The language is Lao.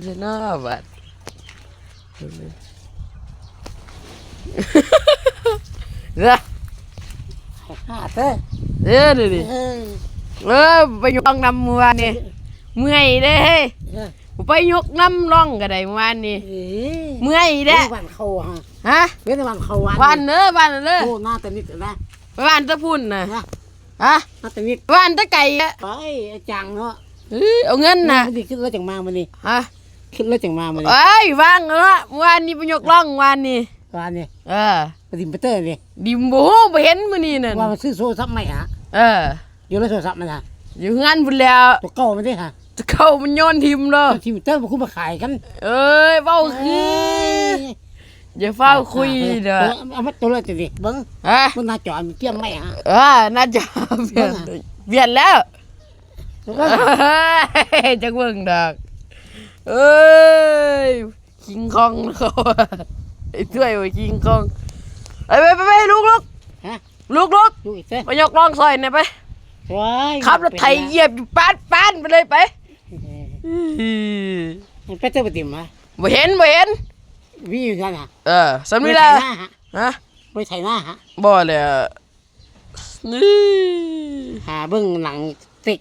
ຊະເນາະບາດ ເດີ ຫາເດີ ເດີ ນີ້ ເອີ ເອີ ໄປຍົກລ່ອງນຳມື້ວານນີ້ ເມື່ອຍເດ້ເຮີ້ຍ ເອີ ໄປຍົກນຳລ່ອງກໍໄດ້ມື້ວານນີ້ ເອີ ເມື່ອຍແລ້ວ ເວນວັນເຂົ້າຫະ ຫະ ເວນວັນເຂົ້າຫວານ ຫວານເດີ ຫວານເດີ ໂອ້ ໜ້າຕານິດນະ ໄປຫວານແຕ່ພຸ້ນນະ ຫະ ຫະ ໜ້າຕານິດ ຫວານແຕ່ໄກອະ ໄປອາຈາງເນາະ ເອີ ເອົາເງິນນະ ມື້ນີ້ຂຶ້ນລົດຈັ່ງມາມື້ນີ້ ຫະ ຂຶ້ນລົດຈັ່ງມາມື້ນີ້ ເອີຍ ວ່າງເນາະ ມື້ວານນີ້ໄປຍົກລ່ອງມື້ວານນີ້ ວານນີ້ ເອີ ໄປດິມໄປເຕີນີ້ ດິມບໍ່ຮູ້ ບໍ່ເຫັນມື້ນີ້ນັ້ນ ວ່າມາຊື້ໂທລະສັບໃໝ່ຫະ ເອີ ຢູ່ໃນໂທລະສັບມັນຫະ ຢູ່ເຮືອນພຸ້ນແລ້ວ ຕົວເກົ່າມັນເດ້ຫະ ຕົວເກົ່າມັນໂຍນຖິ້ມແລ້ວ ຖິ້ມເຕີບໍ່ຄືມາຂາຍກັນ ເອີຍ ເວົ້າຄື ເອີຍ ຢ່າຟ້າວຄຸຍເດີ ເອົາມາໂຕເລີຍຕິເບິ່ງ ຫະ ເບິ່ງໜ້າຈໍມັນກຽມໃໝ່ຫະ ເອີ ໜ້າຈໍປ່ຽນ ປ່ຽນແລ້ວ ຈັກເບິ່ງດອກ ເອີຍ ຄິງຄອງ ເຂົາວ່າ ໄອ້ຖ້ວຍວ່າຄິງຄອງ ໄປ ໄປ ໄປ ໄປ ລຸກ ລຸກ ຫະ ລຸກ ລຸກ ລຸກອີກເຊ ໄປຍົກລ່ອງຊ່ອຍແດ່ໄປ ໂອ້ຍ ຂັບລົດໄຖຢຽບຢູ່ປານໆ ໄປເລີຍໄປ ເອີ ມັນໄປເຕີບໍ່ຕິມຫະ ບໍ່ເຫັນ ບໍ່ເຫັນ ມີຢູ່ຊັ້ນຫະ ເອີ ສ່ຳນີ້ແຫຼະ ບໍ່ໄດ້ໄຖນາຫະ ຫະ ບໍ່ໄດ້ໄຖນາຫະ ບໍ່ແຫຼະ ຫາເບິ່ງໜັງເຕັກ